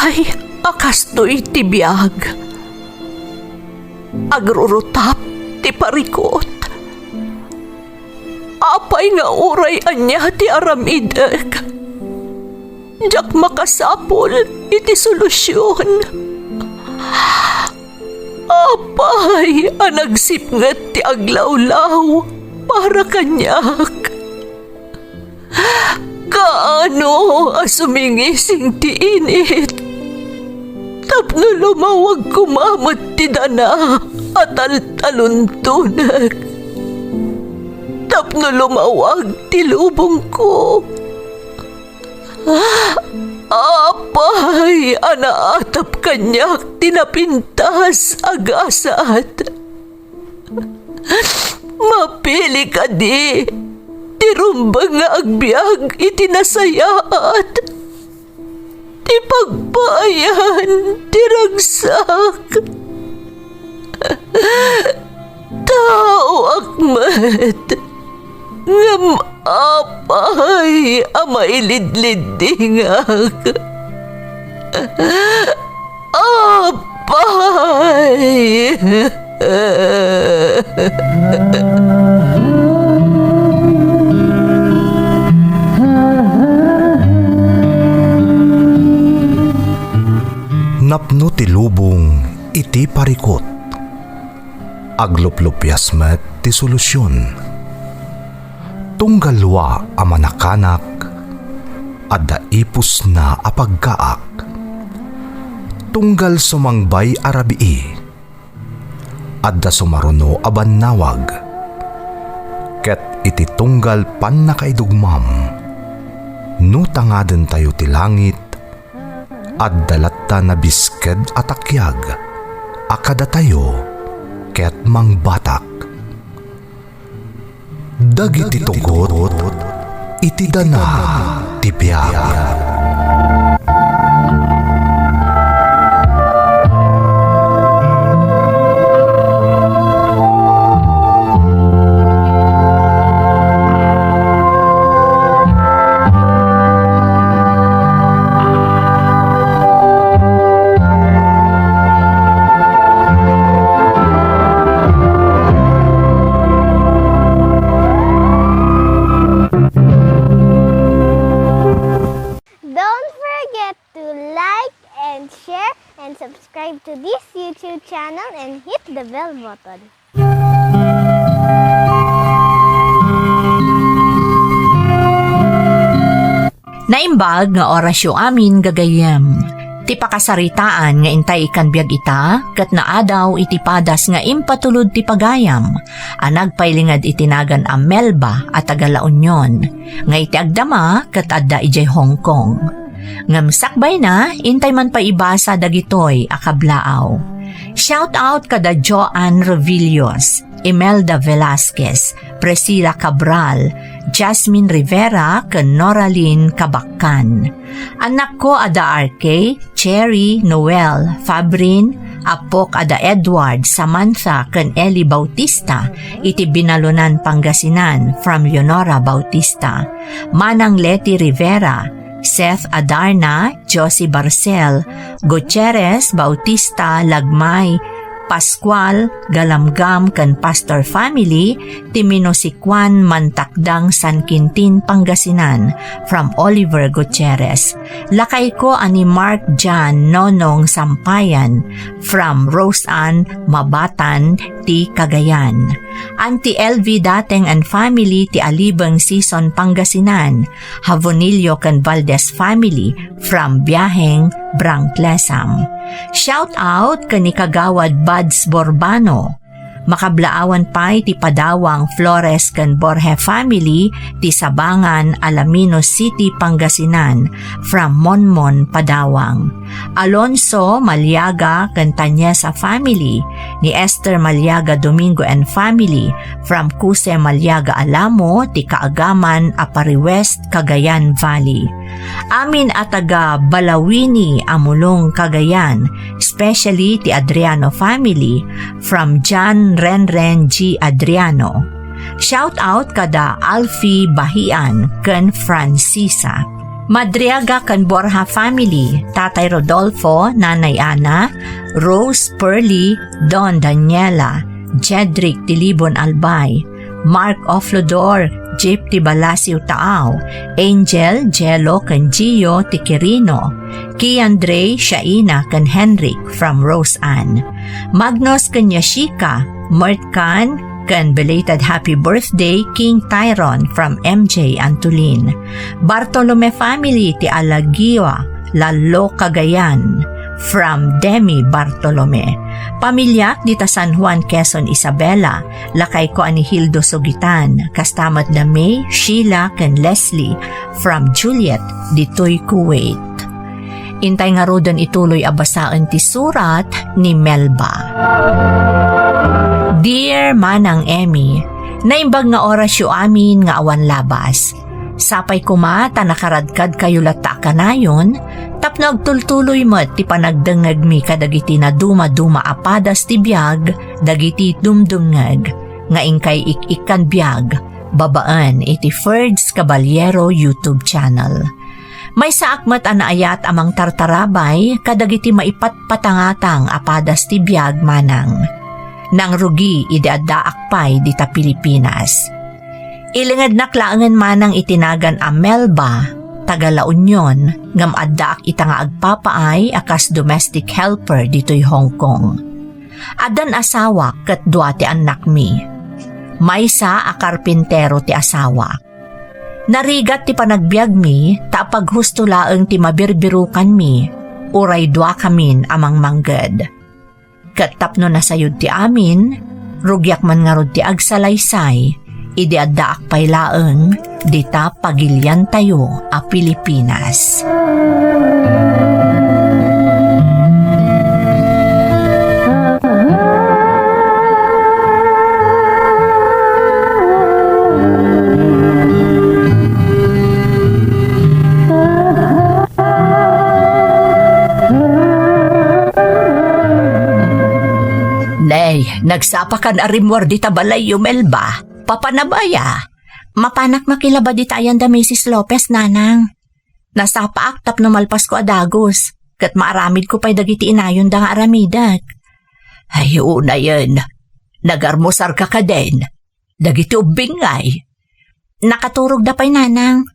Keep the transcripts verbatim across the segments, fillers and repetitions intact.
Ay, a kastoy ti biag. Agrurutap ti parikut. Apay nga uray ania ti aramidek, diak makasapul iti solusion. Apay a nagsipnget ti aglawlaw para kaniak? Kaano a sumingising ti init tapno lumawag koma met ti dana a taltaluntonek, tapno lumawag ti lubongko? Apay a naatap kaniak ti napintas a gasat? Mapili kadi ti rumbeng nga agbiag iti nasayaat, ti pagpaayan ti ragsak? Taoak met, ngem apay a mailidliddingak? Apay! Napno ti lubong iti parikut. Agluplupias met ti solusion. Tunggal dua a manakanak, adda ipusna a pagkaak. Tunggal sumangbay a rabii, adda sumaruno a bannawag. Ket iti tunggal pannakaidugmam, no tangadentayo ti langit, adda latta nabisked a takiag a kadatayo ket mangbatak. Dagiti tugot iti dana ti biag. Don't forget to like and share and subscribe to this YouTube channel and hit the bell button. Naimbag nga orasyo amin, gagayyem. Ti pakasaritaan nga intay ikkan biag ita ket naadaw iti padas nga impatulod ti pagayam a nagpailinged iti nagan a Melba a taga La Union, nga iti agdama ket adda idiay Hong Kong. Ngem sakbayna, intay man pay ibasa dagitoy a kablaaw. Shout out kada Joanne Revillos, Imelda Velasquez, Priscilla Cabral, Jasmine Rivera, ken Noralyn Kabakkan. Annakko a da R K, Cherry, Noel, Fabrin, appok a da Edward, Samantha, ken Eli Bautista, iti Binalunan, Pangasinan, from Leonora Bautista. Manang Leti Rivera, Seth Adarna, Josie Barcel, Gutierrez, Bautista, Lagmay, Pascual, Galamgam, ken Pastor family, ti Minusikuan, Mantakdang, San Quintin, Pangasinan, from Oliver Gutierrez. Lakayko a ni Mark John Nonong Sampayan, from Rose Ann, Mabatan, ti Cagayan. Auntie L V Dateng and family ti Alibeng, Sison, Pangasinan. Javonillo ken Valdez family from Biaheng, Brang, Clesam. Shout out ken ni Kagawad Buds Borbano. Makablaawan pay ti Padawang Flores ken Borje family ti Sabangan, Alaminos City, Pangasinan, from Monmon, Padawang. Alonso Maliaga ken Tanyesa family, ni Esther Maliaga Domingo and family, from Cuse Maliaga Alamo, ti Kaagaman, Aparri West, Cagayan Valley. Amin a taga Balawini, Amulong, Cagayan, especially ti Adriano family, from John Renren G Adriano. Shout out kada Alfie Bahian ken Francisa. Madriaga ken Borja family, Tatay Rodolfo, Nanay Ana, Rose, Pearly, Don, Daniela, Jedrick, Tilibon, Albay, Mark Oflodor, Jeep ti Balasiw Taaw, Angel, Jello, ken Gio ti Quirino, Kian, Dre, Shaina, ken Henrik from Rose Ann, Magnus ken Yashika, Mert Khan, ken belated happy birthday King Tyron from M J Antolin, Bartolome family ti Alagiwa, Lalo, Cagayan, from Demi Bartolome. Pamiliak dita San Juan, Quezon, Isabela, lakayko a ni Hildo Sugitan, kasta met da May, Sheila, ken Leslie from Juliet ditoy Kuwait. Intay ngaruden ituloy a basaen ti surat ni Melba. Dear Manang Emmy, naimbag nga orasyo amin nga awan labas. Sapay koma ta nakaradkadkayo latta a kanayon, tapno agtultuloy met ti panagdengngegmi kadagiti nadumaduma a padas ti biag dagiti dumdumngeg nga inkay ik-ikkan biag babaen iti Ferds Caballero YouTube channel. Maysaak met a naayat a mangtartarabay kadagiti maipatpatangatang a padas ti biag manang. Nangrugi idi addaak pay dita Pilipinas. Ilingednak laengen manang iti nagan a Melba, taga La Union, ngem addaak ita nga agpapaay a kas domestic helper ditoy Hong Kong. Addan asawak ket dua ti annakmi. Maysa a karpintero ti asawak. Narigat ti panagbiagmi ta apaghusto laeng ti mabirbirukanmi, uray duakamin a mangmangged. Ket tapno nasayod ti amin, rugiak man ngarud ti agsalaysay idi addaak pay laeng dita pagiliantayo a Pilipinas. Nay, nagsapakan a rimmuar dita balayyo, Melba. Papanam aya? Mapanak makilaba dita ayan da Misis Lopez, nanang. Nasapaak tapno malpasko a dagus, ket maaramidko pay dagiti inayonda nga aramidek. Ay, unayen, nagarmusarka kaden? Dagiti ubbing ngay? Nakaturogda pay, nanang.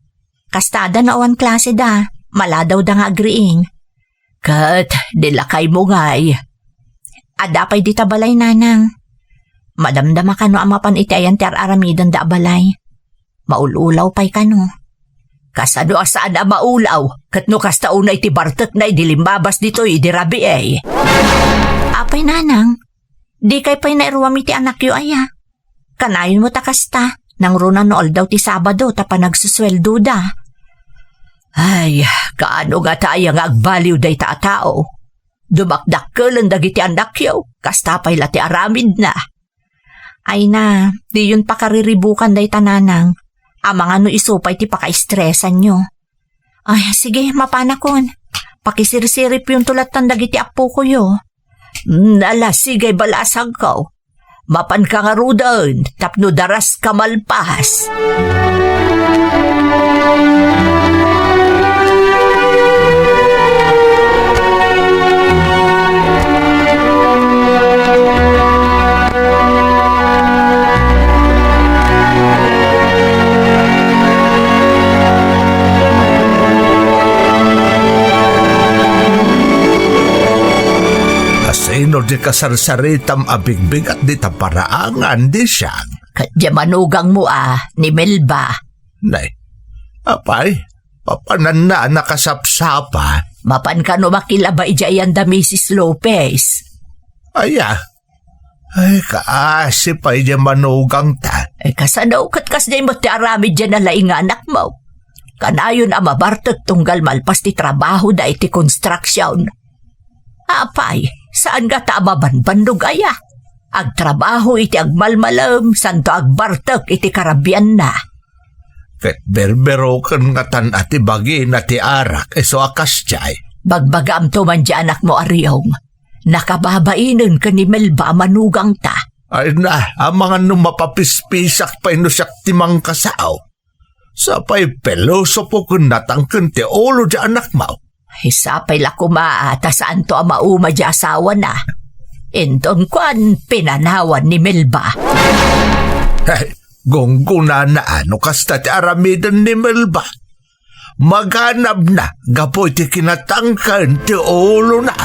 Kastada no awan klaseda, maladawda nga agriing. Ket di lakaymo ngay? Adda pay dita balay, nanang. Madamdama kano a mapan iti ayan ti ar-aramidenda a balay. Maul-ulaw pay kano. Kasano a saan a maulaw? Ket no kasta unay ti bartekna idi limmabas ditoy idi rabii? Apay, nanang, dikay pay nairuam iti anakyo aya? Kanayon met a kasta, nangruna no aldaw ti Sabado ta panagsusueldoda. Ay, kaano ngata aya nga agbaliw dayta a tao? Dumakdakkelen dagiti annakyo, kasta pay la ti aramidna. Ay na, diyon pakariribukan dayta, nanang. Amangan no isu pay ti pakaistresanyo. Ay, sige, mapanakon. Pakisirsiripyonto lattan dagiti appokoyo. Mm, ala, sige, balasangko. Mapanka ngaruden tapno daraska malpas. Asino di kasarsaritam a bigbigat dita paraangan, di siak? Ket diay manugangmo a, ni Melba. Nay, apay, papananna a nakasapsapa? Mapan kano makilaba idiay ayan da Misis Lopez? Aya? Ay, kaasi pay diay manugangta. Ay, kasano ket kasdiay met ti aramid diay nalaing nga anakmo? Kanayon a mabartek tunggal malpas ti trabahoda iti construction. Apay, saan ngata a mabanbannog aya? Agtrabaho iti agmalmalem, santo agbartek iti karabianna. Ket birbiroken ngatan a ti bagina ti arak isu a kasdiay. Bagbagaamto man diay anakmo a Riong. Nakababainen ken ni Melba a manugangta. Ay na, amangan no mapapispisak pay no siak ti mangkasao. Sapay pilosopo ken natangken ti ulo ti anakmo. Ay, sapay la koma ta saanto a mauma ti asawana. Inton kuan, pinanawan ni Melba. Hey, gunggonana no kasta ti aramiden ni Melba. Maganabna gapu iti kinatangken ti ulona.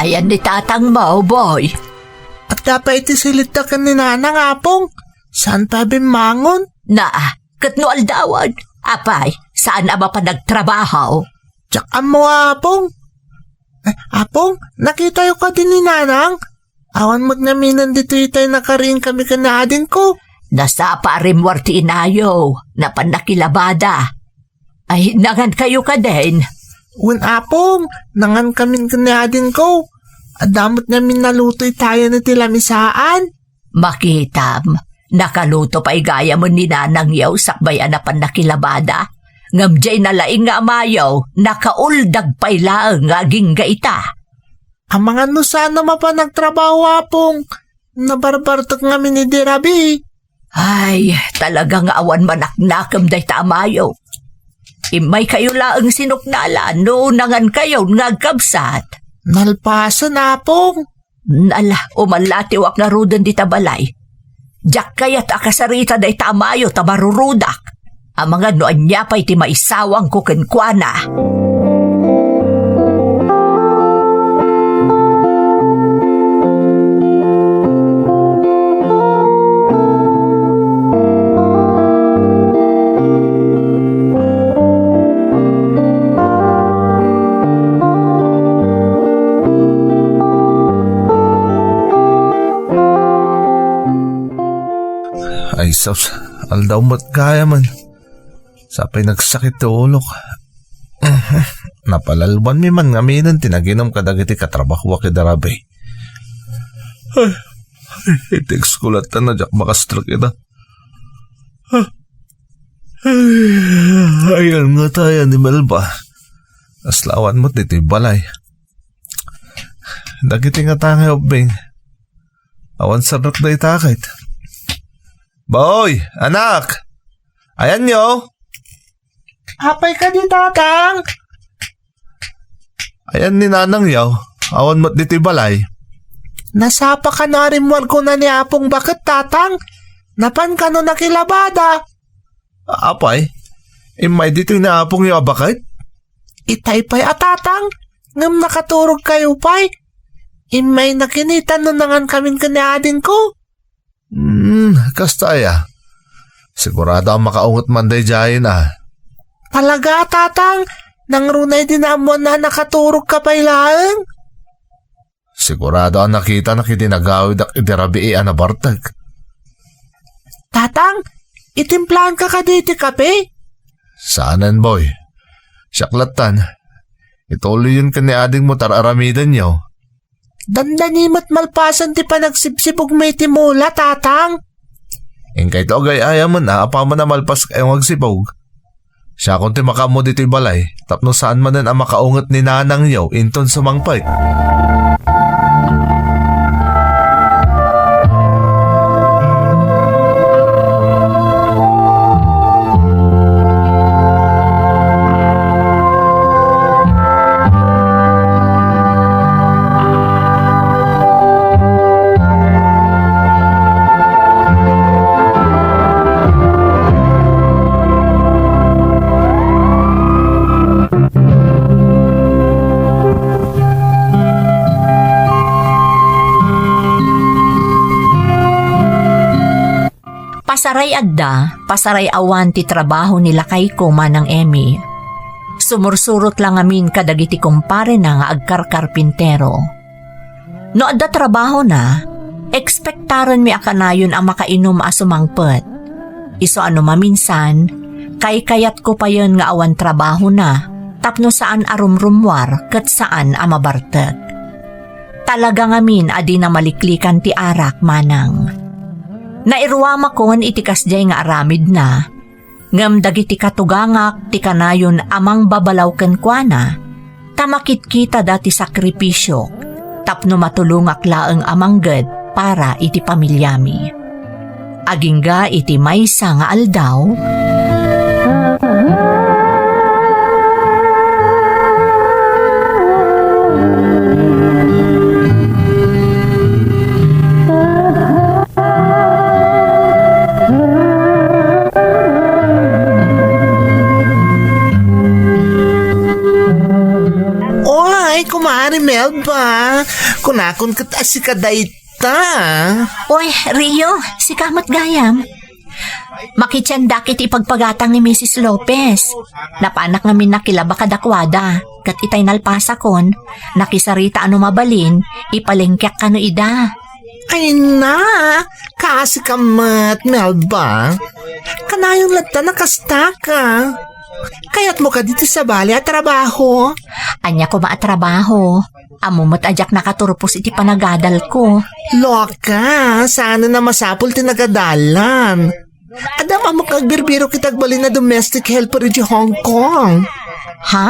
Ayan ni tatangmo, boy. Adda pay iti silidda ken ni nanang, Apong. Saan pay bimmangon? Naa, ket no aldawen, apay, saan a mapan nagtrabaho? Diak ammo, Apong. Eh, Apong, nakitayo kadi ni nanang? Awan met ngaminen ditoy tay nakariingkami ken ni adingko. Nasapa a rimmuar ti inayo, napan nakilabada. Ay, nangankayo kadin? Wen, Apong, nangankamin ken ni adingko. Adda met ngamin naluto itayan iti lamisaan. Makitam, nakaluto pay gayam ni nanangyo sakbay a napan nakilabada. Ngem diay nalaing nga amayo, nakauldag pay laeng nga agingga ita. Amangan no saan a mapan nagtrabaho, Apong. Nabarbartek ngamin idi rabii. Ay, talaga nga awan manaknakem dayta amayo. Immaykayo laeng sinuknalan no nangankayon nga agkabsat. Nalpasen, Apong. Ala, umallatiwak ngaruden dita balay. Diak kayat a kasarita dayta amayo ta marurudak. Amangan no ania pay ti maisawangko kenkuana. Ay, sus, aldaw met gayamen. Sapay nagsakit ti ulok. Napalalbanmi man ngaminen ti naginum kadagiti katrabahoak idi rabii. Ay, ay, iti ekskulat ta na diak makastrek ida. Ay, ayan nga tayan ni Melba. Kasla awan met ditoy balay. Dagiti nga tangay ubbing. Awan sarnak dayta ket. Boy, anak! Ayanyo? Apay kadi, Tatang? Ayan ni nanangyo, awan met ditoy balay. Nasapa kano a rimmuar kuna ni Apong Baket, Tatang? Napan kano nakilabada? Apay, immay ditoy ni apongyo a baket? Itay pay a, Tatang, ngem nakaturogkayo pay. Immayna kinita no nangankamin ken ni adingko. Hmm, kasta aya. Sigurado a makaunget man daydiayen a. Talaga, Tatang? Nangruna idi naammoanna a nakaturogka pay laeng? Sigurado a nakitanak idi nagawidak idi rabii a nabartek. Tatang, itimplaanka kadi iti kape? Saanen, boy. Siak lattan. Ituloyyon ken ni adingmo ta ar-aramidenyo. Dandani met malpasen ti panagsibsibugmi iti mula, Tatang. Inkayto agay-ayamen a apaman a malpaskayo nga agsibug. Siakon ti makaammo ditoy balay, tapno saan manen a makaunget ni nanangyo inton sumangpet. Pasaray adda, pasaray awan ti trabaho ni lakayko, Manang Emmy. Sumursurot la ngamin kadagiti kumparena nga agkarkarpintero. No adda trabahona, ekspektarenmi a kanayon a makainum a sumangpet. Isu a no maminsan, kaykayatko payen nga awan trabahona, tapno saan a rumrummuar ket saan a mabartek. Talaga ngamin a dina maliklikan ti arak, manang. Nairuamakon iti kasdiay nga aramidna, ngem dagiti katugangak ti kanayon a mangbabalaw kenkuana, ta makitkitada ti sakripisiok tapno matulongak laeng a mangged para iti pamiliami. Agingga iti maysa nga aldaw, Oy, kumare Melba, kunakon ket a sika dayta. Oy, Rio, sika met gayam. Makitiendak iti ipagpagatang ni Misis Lopez. Napanak ngamin nakilaba kadakuada, ket itay nalpasakon, nakisarita a no mabalin, ipalengkeak kano ida. Ay na, kaasi ka met, Melba. Kanayon latta a kasta ka. Kayatmo kadi ti sabali a trabaho? Ania koma a trabaho? Ammom met a diak nakaturpos iti panagadalko. Loka, saan a masapul ti nagadalan. Adda ammok nga agbirbirok iti agbalin a domestic helper iti Hong Kong. Ha?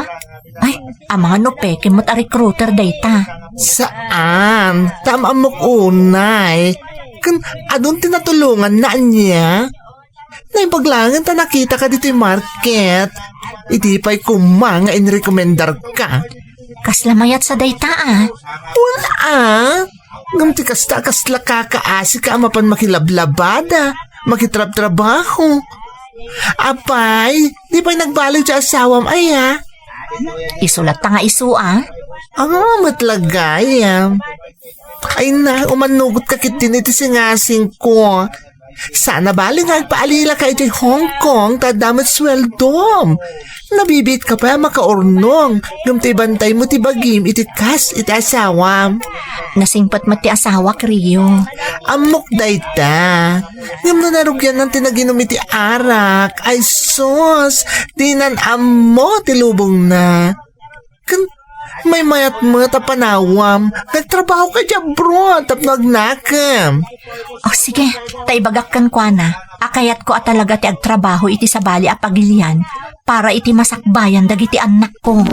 Ay, amangan no peke met a recruiter dayta. Saan? Ta ammok unay. Ken adun ti natulonganna ania? Naimbag laengen ta nakitaka ditoy market. Idi pay koma nga inrekomendarka. Kasla mayat sa dayta a. Wen a. Ngem ti kasta, kasla kakaasika a mapan makilablabada, makitrabtrabaho. Apay, di pay nagbaliw ti asawam aya? Isu latta nga isu a. Ah, met la gayam. Ay na, umanugot ka ketdin iti singasingko. Saan a bali nga agpaalila ka iti Hong Kong ta adda met sueldom. Nabibiit ka pay a makaurnong, ngem ti bantaymo ti bagim iti kas iti asawam. Nasingpet met ti asawak, Rio. Ammok dayta. Ngem no narugianna ti naginum iti arak, ay sus, dinan ammo ti lubongna. Ken maymayat met a panawam, nagtrabaho ka idiay abroad tapno agnakem. O sige, ta ibagak kenkuana a kayatko a talaga ti agtrabaho iti sabali a pagilian para iti masakbayan dagiti annakko.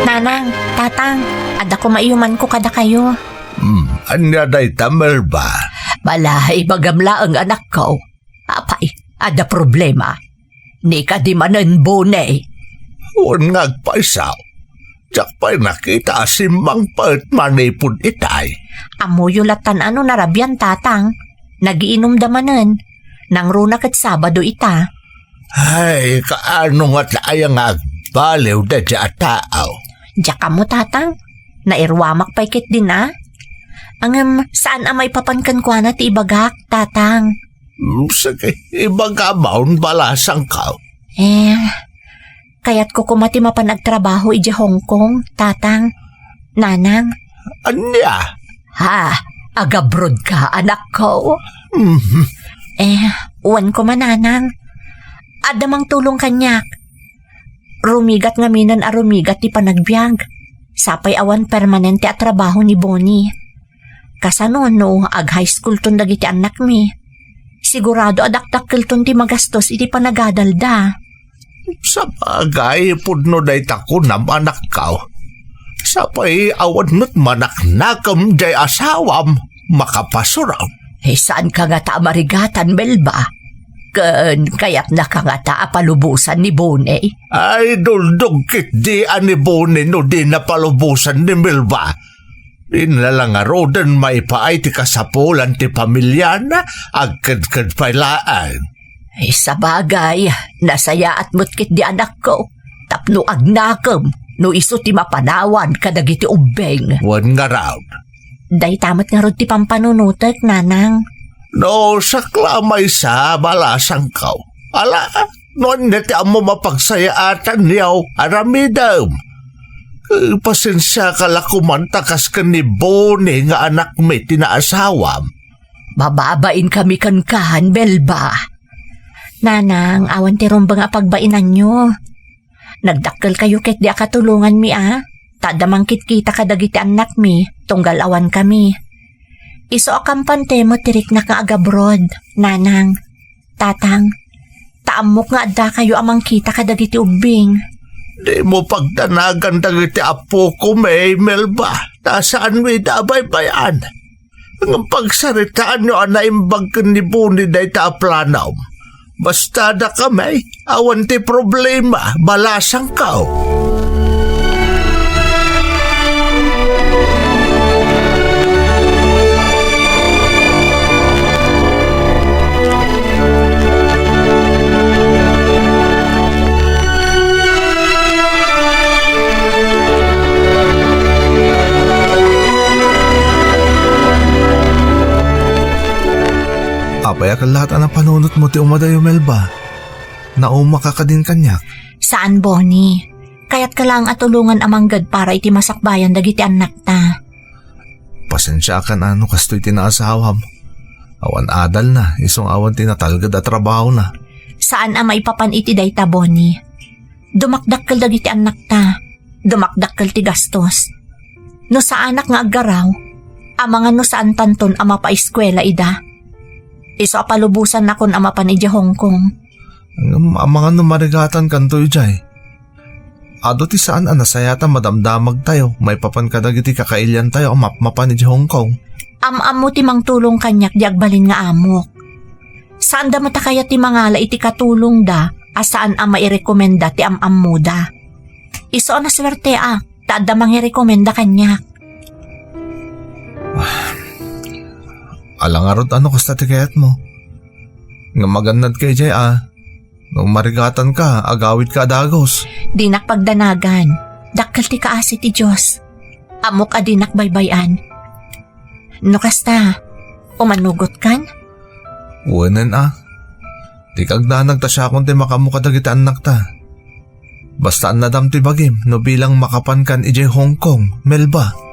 Nanang, Tatang, adda koma iyumanko kadakayo. Hmm, ania dayta, Melba? Bala, ibagam laeng, anakko. Apay, adda problema? Ni kadi manen, Bone? Wen nga agpayso. Diak pay nakita a simmangpet manipud itay. Ammoyo latan a no narabian, Tatang. Nagiinumda manen. Nangruna ket Sabado ita. Ay, kaano ngata aya nga agbaliw daydiay a tao? Diak ammo, Tatang. Nairuamak pay ketdin a. Ngem saan a maipapan kenkuana ti ibagak, Tatang. Mm, sige, ibagam a unbalasangko. Eh, kayatko koma ti mapan agtrabaho idiay Hong Kong, Tatang, Nanang. Ania? Ha? Agabroad ka, anakko? Mhm. Eh, wen koma, Nanang. Adda mangtulong kaniak. Rumigat ngaminen a rumigat ti panagbiag. Sapay awan permanente a trabaho ni Bonnie. Kasano no ag-high schoolton dagiti annakmi? Sigurado a dakdakkelton ti magastos iti panagadalda. Sabagay, pudno dayta kunam, anakko. Sapay awan met manaknakem diay asawam, makapasuram. Eh, saanka ngata a marigatan, Melba? Ken kayatnaka ngata a palubosan ni Bonnie? Ay, duldog ketdi a ni Bonnie no dina palubosan ni Melba. Dina la ngaruden maipaay ti kasapulan ti pamiliana, agkedked pay laeng. Ay, sabagay, nasayaat met ketdi, anakko, tapno agnakem no isu ti mapanawan kadagiti ubbing. Wen ngarud, Dayta met ngarud ti pampanunotek, Nanang. No, sakla maysa, balasangko. Ala, no ania ti ammom a pagsayaatanyo, aramidem. Eh, pasensiaka la koman ta kas ken ni Bonnie nga anakmi ti naasawam. Mababainkami kenka, Melba. Nanang, awan ti rumbeng a pagbainanyo. Nagdakkelkayo ketdi a katulonganmi a, ta adda mangkitkita kadagiti annakmi, tunggal awankami. Isu a kampante met ti riknak nga agabroad, Nanang, Tatang, ta ammok nga addakayo a mangkita kadagiti ubbing. Dimo pagdanagan dagiti appokom, Melba, ta saanmi ida a baybay-an. Ngem pagsaritaanyo a naimbag ken ni Bonnie dayta a planom. Basta dakami, awan ti problema, balasangko. Apay a kellaat a napanunotmo ti umadayo, Melba? Naumaka kadin kaniak? Saan, Bonnie. Kayatka laeng a tulongan a mangged para iti masakbayan dagiti annakta. Pasensiakan a no kastoy ti naasawam. Awan adalna, isu nga awan ti natalged a trabahona. Saan a maipapan iti dayta, Bonnie. Dumakdakkel dagiti annakta. Dumakdakkel ti gastos. No saanak nga aggaraw, amangan no saantanton a mapaeskuela ida. Isu a palubosannakon a mapan idiay Hong Kong. Ngem amangan no marigatankanto idiay. Adu ti saan a nasayaat a madamdamagtayo maipapan kadagiti kakailiantayo a mapmapan idiay Hong Kong. Am-ammo ti mangtulong kaniak di agbalin nga amok. Saanda met a kayat ti mangala iti katulongda a saan a mairekomenda ti am-ammoda. Isu a nasuerteak, ta adda mangirekomenda kaniak. Ala ngarud a no kasta ti kayatmo. Ngem agannadka idiay a, no marigatanka, agawidka a dagus. Dinak pagdanagan. Dakkel ti kaasi ti Dios. Ammok a dinak baybay-an. No kasta, umanugotkan? Wenen a. Dika agdanag ta siakon ti makaammo kadagiti annakta. Basta annadam ti bagim no bilang makapankan idiay Hong Kong, Melba.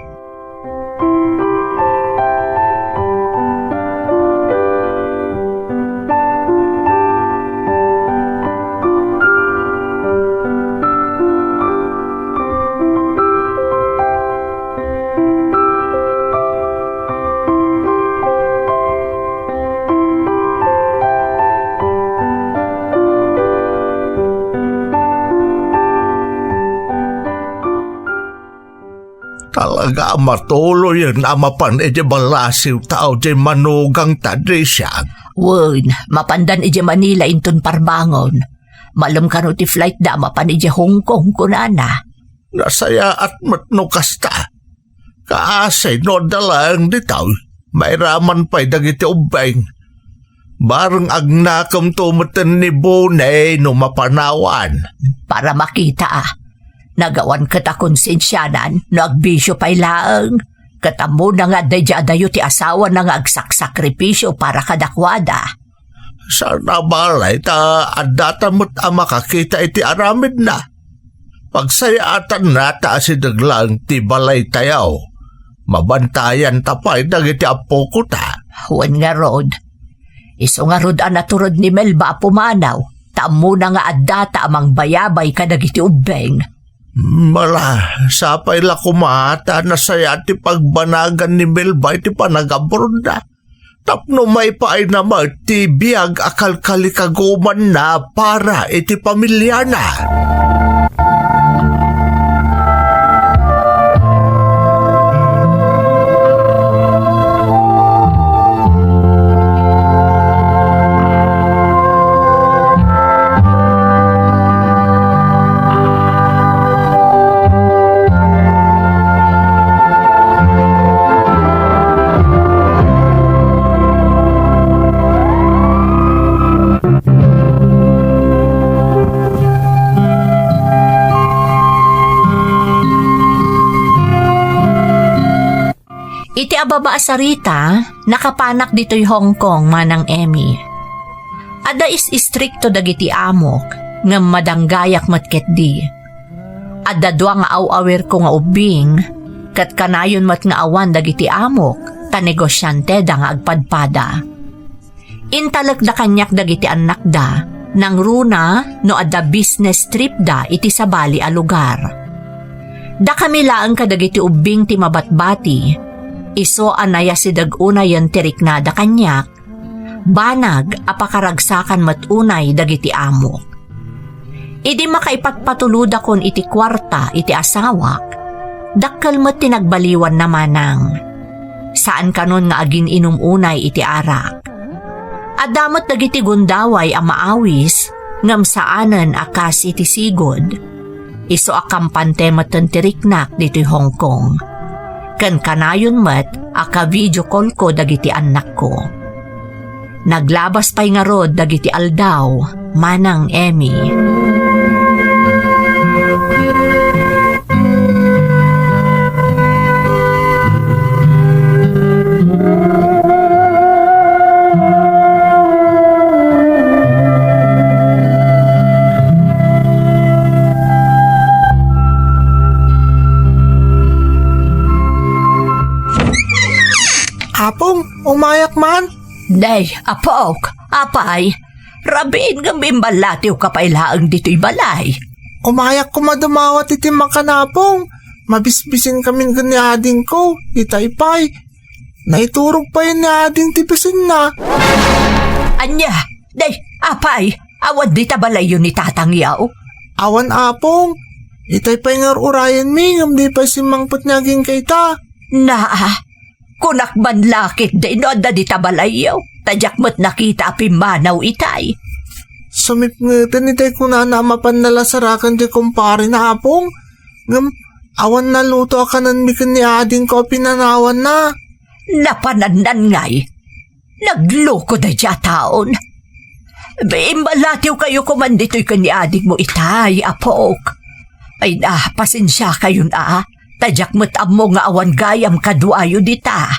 Talaga a matuloyen a mapan iti balasiw tao ti manugangta, Disiang. Wen, mapandan iti Manila inton parbangon. Malem kano ti flight da a mapan iti Hong Kong, kunana. Nasayaat met no kasta. Kaasi no adda laeng ditoy, mairaman pay dagiti ubbing. Bareng agnakemto metten ni Bonnie no mapanawan. Para makita a, nagawan ket a konsensianan no agbisio pay laeng. Ket ammona nga adda idiay adayo ti asawana nga agsaksakripisio para kadakuada. Saan a balay ta addata met a makakita iti aramidna. Pagsayaatanna ta asideg laeng ti balaytayo. Mabantayanta pay dagiti appokota. Wen ngarud, isu ngarud a natured ni Melba a pumanaw, ta ammona nga addata a mangbayabay kadagiti ubbing. Mala, sapay la koma ta nasayaat ti pagbanagan ni Melba iti panagabrodna. Tapno maipaayna met ti biag a kalkalikagumanna para iti pamiliana. Baba a sarita, nakapanak ditoy Hong Kong, Manang Emmy. Adda is-istrikto dagiti amok, ngem madanggayak met ketdi. Adda dua nga aw-awirko nga ubbing, ket kanayon met nga awan dagiti amok, ta negosianteda nga agpadpada. Intalekda kaniak dagiti annakda, nangruna no adda business tripda iti sabali a lugar. Dakami laeng kadagiti ubbing ti mabatbati, isu a nayasideg unayen ti riknada kaniak, banag a pakaragsakan met unay dagiti amok. Idi makaipatpatulodakon iti kuarta iti asawak, dakkel met ti nagbaliwanna, manang. Saan kanon nga agin-inum unay iti arak. Adda met dagiti gundaway a maawis, ngem saanen a kas iti sigud. Isu a kampante metten ti riknak ditoy Hong Kong. Ken kanayon met a ka-video call-ko dagiti annakko. Naglabas pay ngarud dagiti aldaw, Manang Emmy. Apong, umayak man? Nay, apok, apay, rabiin ngem imballatiwka pay laeng ditoy balay. Umayak koma dumawat iti makan, Apong. Mabisbisin kamin ken ni adingko, itay pay. Naiturog pay ni ading ti bisinna. Ania? Day, apay, awan dita balayyo ni tatangyo? Awan, Apong. Itay pay nga ur-urayenmi, ngem di pay simmangpet ni agingga ita. Naa, kunak man la ketdi no adda dita balayyo, ta diak met nakita a pimmanaw itay. Sumipngeten itay kunana a mapan nalasaraken ti kumparena, Apong. Ngem, awan naluto a kanenmi ken ni adingko a pinanawanna. Napanannan ngay. Nagloko daydiay a taon. Imballatiwkayo koman ditoy ken ni adingmo itay, apok. Ay na, pasensiakayon a, ta diak met ammo nga awan gayam kaduayo dita.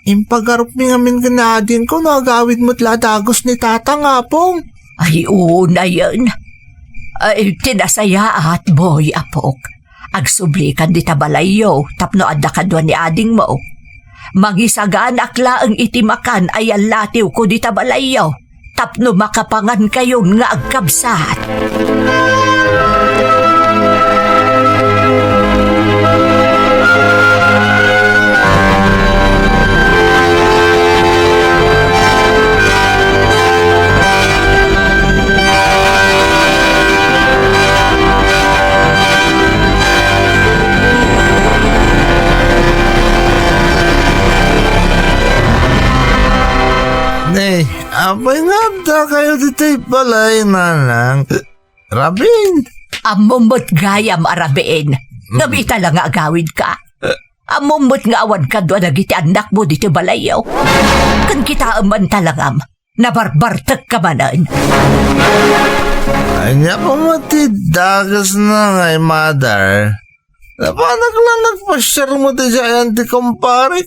Impagarupmi ngamin ken ni adingko no agawid met la a dagus ni tatang, Apong. Ay, unayen. Ay, ti nasayaat, boy, apok. Agsublikan dita balayyo tapno adda kadua ni adingmo. Mangisaganaak laeng iti makan a yallatiwko dita balayyo tapno makapangankayon nga agkabsat. Ne, apay nga adda kayo ditoy balay, nanang? Rabin? Ammom met gayam a rabin. Ngem ita la nga agawidka. Ammom met nga awan kadua dagiti annakmo ditoy balayyo. Ken kitaem man talangam, nabarbartekka manen. Ania koma ti dagesna ngay, mother? Napanak la nagpasiarmo ti ayan ti kumparik.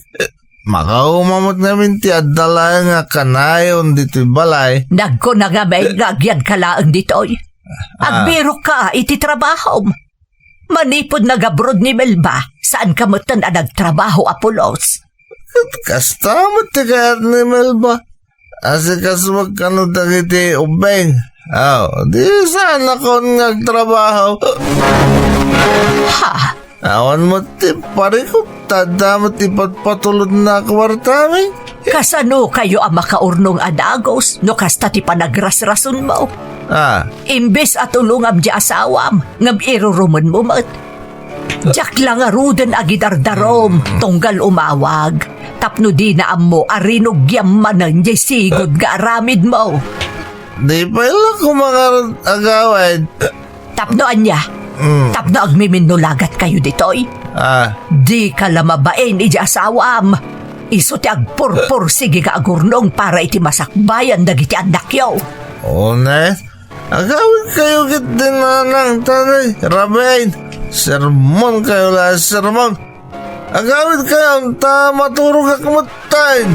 Makauma met ngamin ti adda laeng a kanayon ditoy balay. Nagkuna ngamin nga agyadka laeng ditoy. Ah. Agbirokka iti trabahom. Manipud nagabroad ni Melba, saanka metten a nagtrabaho a pulos. Ket kasta met ti kayat ni Melba. Asikasuak kano dagiti ubbing. Aw, di saanakon nga agtrabaho. Ha? Awan met ti parikut, ta adda met ti patpatulodna a kuartami. Kasano kayo a makaurnong a dagus no kasta ti panagrasrasonmo? Ah. Imbes a tulongam ti asawam, ngem irurumenmo met. Diak la ngaruden agidardarom tunggal umawag, tapno dina ammo a rinugiam manen diay sigud nga aramidmo. Di pay la koma ngarud agawid. Tapno ania? Mm. Tapno agmiminnulagat kayo ditoy? Ah. Dika la mabain iti asawam. Isu ti agpurpursigi nga agurnong para iti masakbayan dagiti annakyo. Unes, agawid kayo ket di nanang, tatay, rabin. Sermon kayo la, sermon. Agawidkayam ta maturogak metten.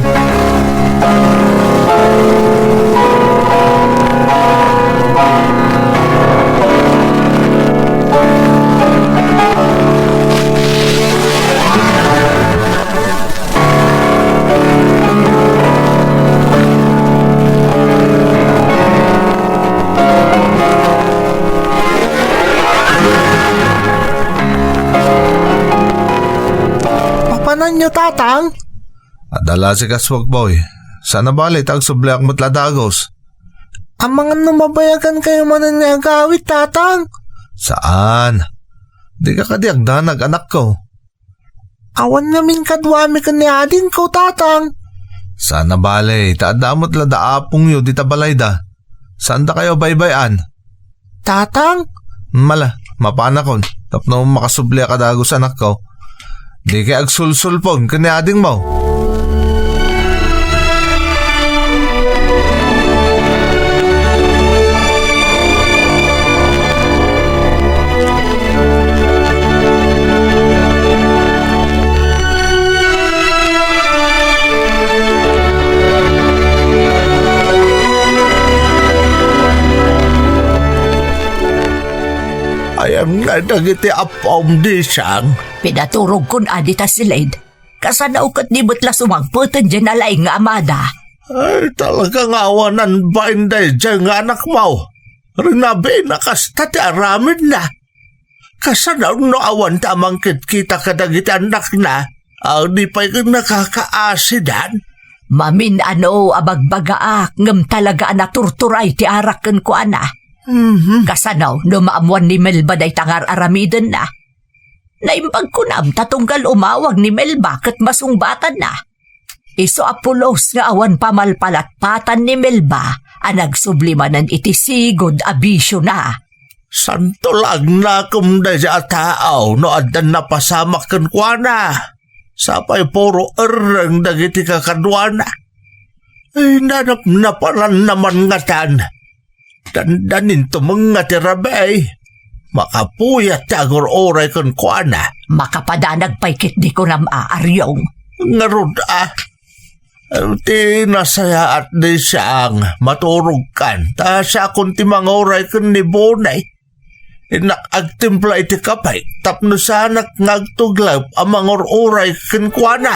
Papananyo, Tatang? Adda la ti kaswak, Boy. Saan a bale ta agsubliak met la dagus. Amangan no mabayagankayo manen nga agawid, Tatang? Saan? Dika kadi agdanag, anakko. Awan ngamin kaduami ken ni adingko, Tatang. Saan a bale, ta adda met la da apongyo dita balayda. Saandakayo a baybay-an? Tatang? Mala, mapanakon. Tapno makasubliak a dagus, anakko. Dikay agsulsulpon ken ni adingmo. Ayan nga dagiti apom, Disang. Pinaturogkon a dita silid. Kasano ket di met la sumangpeten diay nalaing nga amada? Ay, talaga nga awanan bain daydiay nga anakmo. Rinabiin a kasta ti aramidna. Kasano no awan ti amangkitkita kadagiti annakna? Aw, di pay ket nakakaasidan? Mamin-ano a bagbagaak ngem talaga a naturturay ti arak kenkuana. Mhm. Kasano no maammuan ni Melba dayta nga ar-aramidenna? Naimbag kunam ta tunggal umawag ni Melba ket masungbatanna. Isu a pulos nga awan pamalpalatpatan ni Melba a nagsubli manen iti sigud a bisiona. Santo la agnakem daydiay a tao no addan napasamak kenkuana. Sapay puro erreng dagiti kakaduana. Ay, nanapnapananna man ngatan. Dandanin tumengnga ti rabii. Makapuyat ti agur-uray kenkuana. Makapadanag pay ketdi kunam a, Ariong. Ngarud a. Ti nasayaat, Disang, maturogkan. Ta siakon ti manguray ken ni Bonay. Innak agtimpla iti kape tapno saanak nga agtuglep a mangur-uray kenkuana.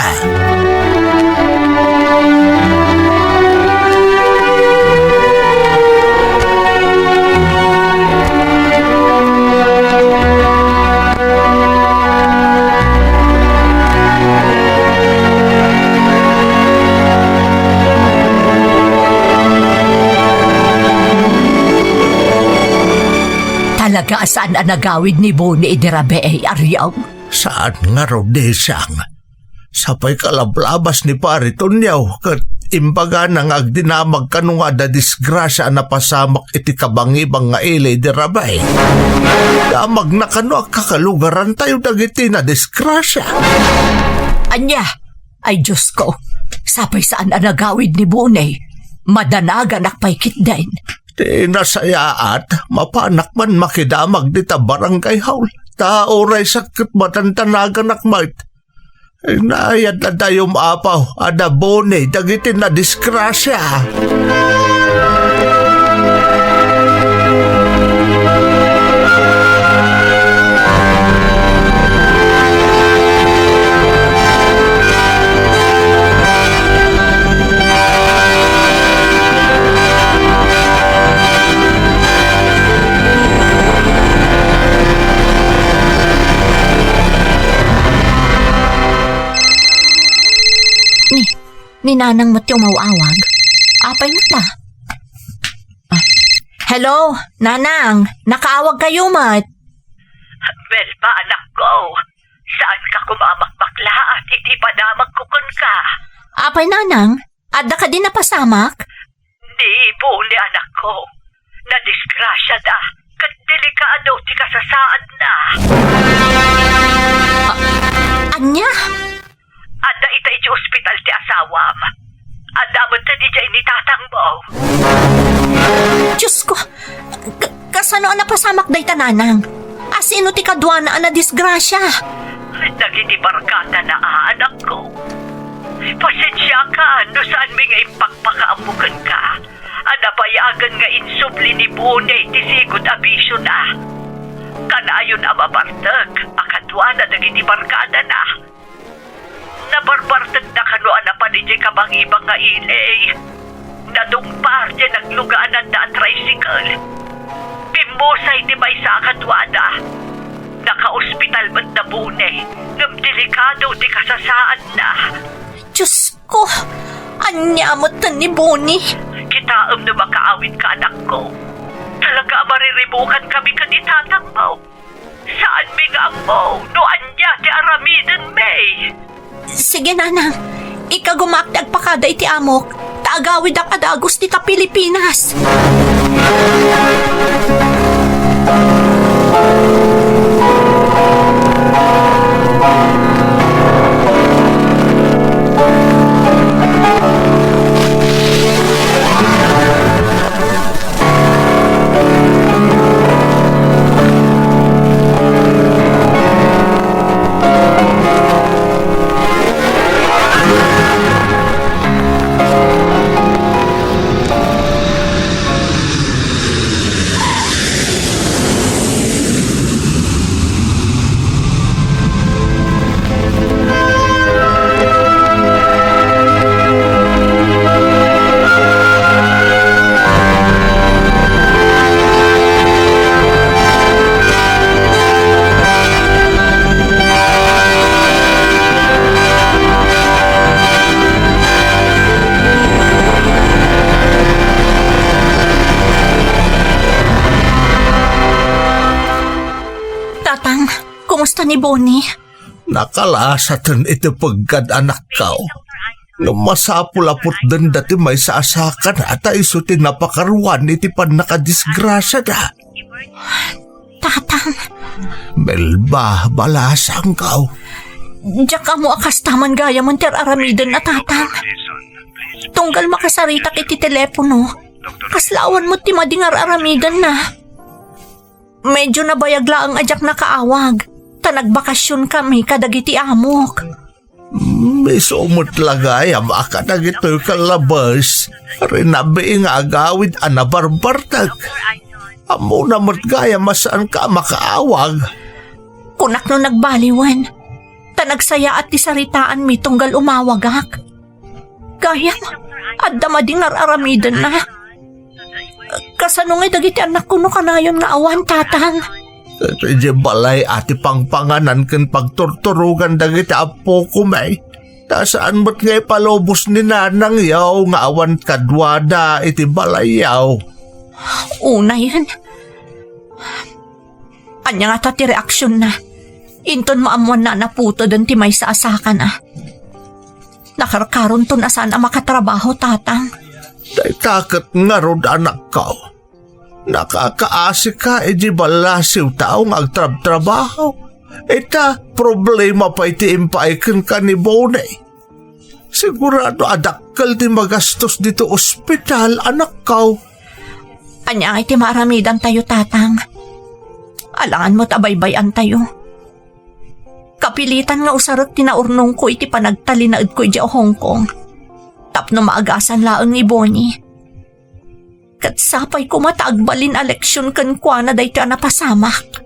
Talaga a saan a nagawid ni Boni idi rabii, Ariong? Saan ngarud, Disang. Sapay kalablabas ni Pari Tonio ket imbagana nga agdinamag kano nga adda disgrasia a napasamak iti kabangibang nga ili idi rabii. Damagna kano a kakalugarantayo dagiti nadisgrasia. Ania? Ay, Diosko, sapay saan a nagawid ni Boni. Madanaganak pay ketdin. Ti nasayaat, mapanak man makidamag dita barangay hall. Ta uray sakket madandanaganak met. Naayat a dayum, Apo, adda Boni dagiti nadisgrasia. Ni, ni Nanang met ti umaw-awag. Apay ngata? Ah, hello, Nanang. Nakaawagkayo met. Melba, anakko. Saanka koma a makbakla, a ti ipadamagko kenka. Apay, Nanang? Adda kadi napasamak? Ni Boni, anakko. Nadisgrasiada, ket delikado ti kasasaadna. A-, ania? Adda ita idiay ospital ti asawam. Adda met idiay ni tatangmo. Diosko, ka-, kasano a napasamak dayta, Nanang? A sino ti kaduana a nadisgrasia? Adda Dagiti barkadana a, anakko. Pasensiaka no saanmi nga impakpakaammo kenka a nabayagen nga insubli ni Boni ti sigud a bisiona. Kanayon a mabartek a kaduana dagiti barkadana. Nabarbartekna kano a napan idiay kabangibang nga ili. Nadungpar diay naglugaananda a tricycle. Bimmusay ti maysa a kaduada. Nakaospital met da Boni, ngem delikado ti kasasaadna. Diyos ko, ania met ni Boni? Kitaem no makaawidka, anakko. Talaga a mariribukankami ken ni tatangmo. Saanmi nga ammo no ania ti aramidenmi. Sige, nanang. Ikagumaak ti agpakada iti amok, ta agawidak a dagus dita Pilipinas. Tatang, kumusta ni Boni? Nakalasaten iti peggad, anakko. Ngem masapul a putdenda ti maysa a sakana ta isu ti napakaruan iti pannakadisgrasiada. Tatang. Melba, balasangko. Diak ammo a kasta man gayamen ti ar-aramidenna, Tatang. Tunggal makasaritak iti telepono, kasla awan met ti madi nga ar-aramidenna. Medyo nabayag laeng a diak nakaawag, ta nagbakasionkami kadagiti amok. Isu met la gayam a kadagitoy kalabes, rinabii nga agawid a nabarbartek. Ammona met gayam a saanka a makaawag. Kunak no nagbaliwen, ta nagsayaat ti saritaanmi tunggal umawagak. Gayam, adda madi nga ar-aramidenna. Kasano ngay dagiti annakko no kanayon nga awan, Tatang? Ket idiay balay a ti pangpanganan ken pagturturogan dagiti appokomi. Ta saan met nga ipalubos ni nanangyo nga awan kaduada iti balayyo. Unayen. Ania ngata ti reaksionna? Inton maammoanna a naputeden ti maysa a sakana. Nakarkaronton a saan a makatrabaho, Tatang. Dayta ket ngarud, anakko. Nakakaasika idiay ballasiwtayo nga agtrabtrabaho. Ita, problema pay ti impaay kenka ni Boni. Sigurado a dakkel ti magastos ditoy ospital, anakko. Ania ngay ti maaramidantayo, Tatang? Alangan met a baybay-antayo. Kapilitan nga usarek ti naurnongko iti panagtalinaedko idiay Hong Kong tapno maagasan laeng ni Boni. Ket sapay koma ta agbalin a leksion kenkuana daytoy a napasamak.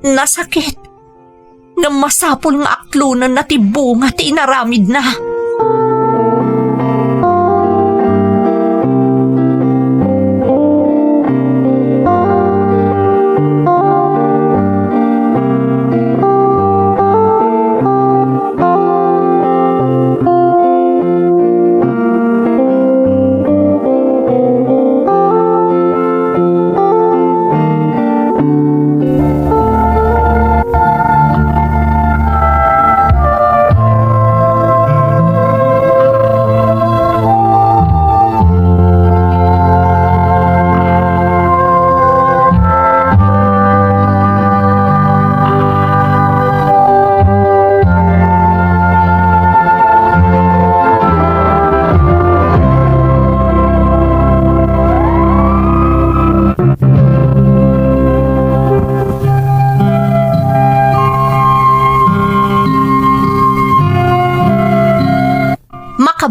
Nasakit, ngem masapul nga aklonenna ti bunga ti inaramidna.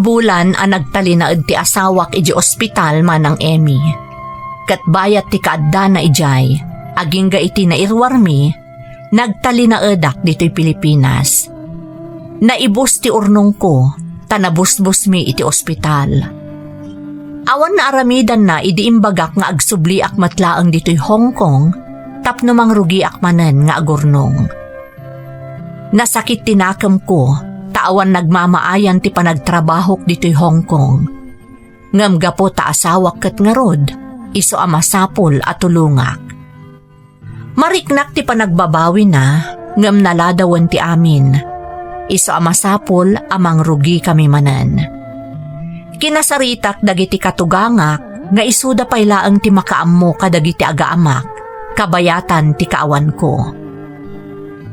Bulan a nagtalinaed ti asawak idiay ospital, Manang Emmy. Ket bayat ti kaaddana idiay, agingga iti nairuarmi, nagtalinaedak ditoy Pilipinas. Naibus ti urnongko, ta nabusbusmi iti ospital. Awan naaramidanna idi imbagak nga agsubliak met laeng ditoy Hong Kong tapno mangrugiak manen nga agurnong. Nasakit ti nakemko, ta awan nagmamaayan ti panagtrabahok ditoy Hong Kong. Ngem gapu ta asawak ket ngarud, isu a masapul a tulongak. Mariknak ti panagbabawina, ngem naladawen ti amin. Isu a masapul a mangrugikami manen. Kinasaritak dagiti katugangak nga isuda pay laeng ti makaammo kadagiti agaamak, kabayatan ti kaawanko.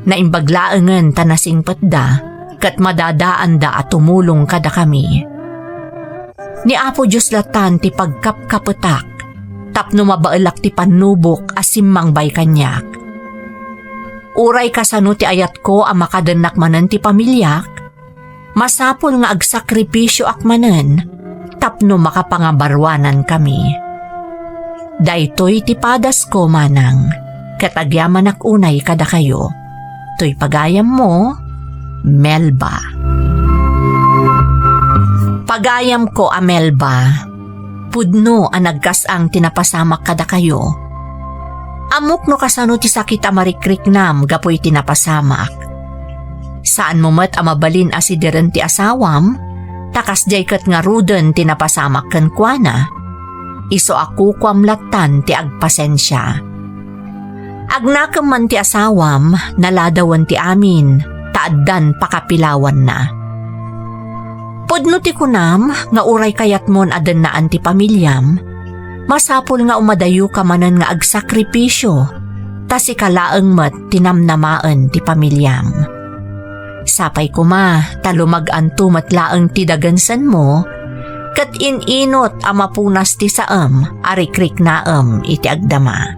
Naimbag laengen ta nasingpetda, ket madadaanda a tumulong kadakami. Ni Apo Dios latan ti pagkapkapetak, tapno mabaelak ti pannubok a simmangbay kaniak. Uray kasano ti ayatko a makadennak manen ti pamiliak, masapul nga agsakripisioak manen tapno makapangabaruanankami. Daytoy ti padasko, manang, ket agyamanak unay kadakayo. Toy pagayammo, Melba. Pagayamko a Melba, pudno a nagkas-ang ti napasamak kadakayo. Ammok no kasano ti sakit a marikriknam gapu iti napasamak. Saanmo met a mabalin a sideren ti asawam, ta kasdiay ket ngaruden ti napasamak kenkuana. Isu a kukuam lattan ti agpasensia. Agnakem man ti asawam, naladawen ti amin, ta addan pakapilawanna. Pudno ti kunam nga uray kayatmon a dennaan ti pamiliam, masapul nga umadayoka manen nga agsakripisio, ta sika laeng met ti namnamaen ti pamiliam. Sapay koma ta lumag-anto met laeng ti dagensenmo, ket in-inot a mapunas ti saem a rikriknaem iti agdama.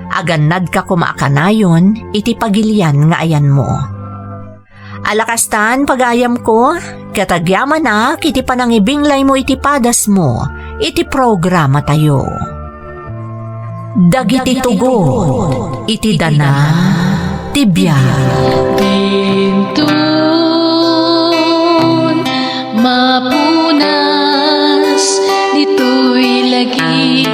Agannadka koma a kanayon iti pagilian nga ayanmo. Ala kastan, pagayamko, ket agyamanak iti panangibinglaymo iti padasmo iti programatayo. Dagiti tugot iti dana ti biag. Dinton mapunas ditoy lagi.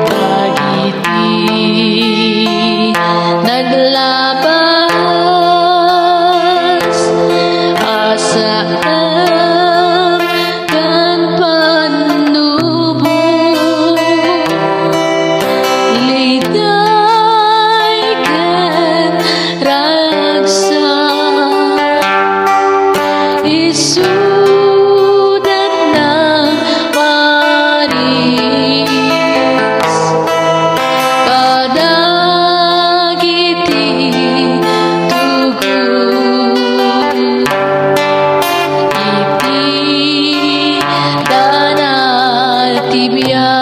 Dagiti naglabas a saem ken pannubok, liday ken ragsak, isudat na paris kadagiti tugot iti dana ti biag.